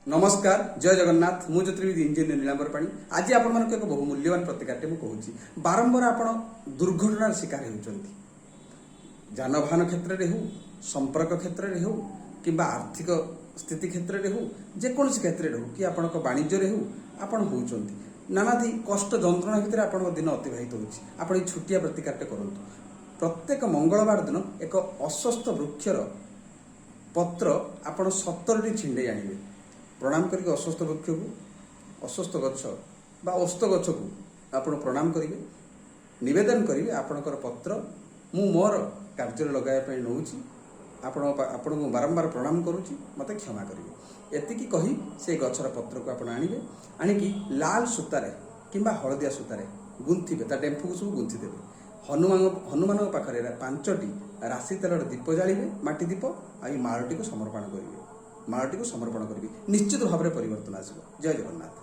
ନମସ୍କାର, ଜୟ ଜଗନ୍ନାଥ। ମୁଁ ଜ୍ୟୋତିର୍ବିଦ ଇଞ୍ଜିନିୟର ନୀଳାମ୍ବର ପାଣି। ଆଜି ଆପଣମାନଙ୍କୁ ଏକ ବହୁ ମୂଲ୍ୟବାନ ପ୍ରତିକାରଟେ ମୁଁ କହୁଛି। ବାରମ୍ବାର ଆପଣ ଦୁର୍ଘଟଣାର ଶିକାର ହେଉଛନ୍ତି, ଯାନବାହନ କ୍ଷେତ୍ରରେ ହେଉ, ସମ୍ପର୍କ କ୍ଷେତ୍ରରେ ହେଉ କିମ୍ବା ଆର୍ଥିକ ସ୍ଥିତି କ୍ଷେତ୍ରରେ ହେଉ, ଯେକୌଣସି କ୍ଷେତ୍ରରେ ହେଉ କି ଆପଣଙ୍କ ବାଣିଜ୍ୟରେ ହେଉ, ଆପଣ ହେଉଛନ୍ତି ନାନାଦି କଷ୍ଟ ଯନ୍ତ୍ରଣା ଭିତରେ ଆପଣଙ୍କ ଦିନ ଅତିବାହିତ ହେଉଛି। ଆପଣ ଏଇ ଛୋଟିଆ ପ୍ରତିକାରଟେ କରନ୍ତୁ। ପ୍ରତ୍ୟେକ ମଙ୍ଗଳବାର ଦିନ ଏକ ଅଶ୍ୱତ୍ଥ ବୃକ୍ଷର ପତ୍ର ଆପଣ 17ଟି ଛିଣ୍ଡେଇ ଆଣିବେ। ପ୍ରଣାମ କରିକି ଅଶ୍ୱତ୍ଥ ବୃକ୍ଷକୁ, ଅଶ୍ୱତ୍ଥ ଗଛ ବା ଓସ୍ତ ଗଛକୁ ଆପଣ ପ୍ରଣାମ କରିବେ, ନିବେଦନ କରିବେ, ଆପଣଙ୍କର ପତ୍ର ମୁଁ ମୋର କାର୍ଯ୍ୟରେ ଲଗାଇବା ପାଇଁ ନେଉଛି, ଆପଣଙ୍କୁ ବାରମ୍ବାର ପ୍ରଣାମ କରୁଛି, ମୋତେ କ୍ଷମା କରିବେ। ଏତିକି କହି ସେ ଗଛର ପତ୍ରକୁ ଆପଣ ଆଣିବେ। ଆଣିକି ଲାଲ ସୂତାରେ କିମ୍ବା ହଳଦିଆ ସୂତାରେ ଗୁନ୍ଥିବେ, ତା ଡେମ୍ଫୁକୁ ସବୁ ଗୁନ୍ଥି ଦେବେ। ହନୁମାନଙ୍କ ପାଖରେ ପାଞ୍ଚଟି ରାଶି ତେଲର ଦୀପ ଜାଳିବେ, ମାଟି ଦୀପ, ଆଉ ଏଇ ମାଳଟିକୁ ସମର୍ପଣ କରିବେ। ମାଳଟିକୁ ସମର୍ପଣ କରିବେ, ନିଶ୍ଚିତ ଭାବରେ ପରିବର୍ତ୍ତନ ଆସିବ। ଜୟ ଜଗନ୍ନାଥ।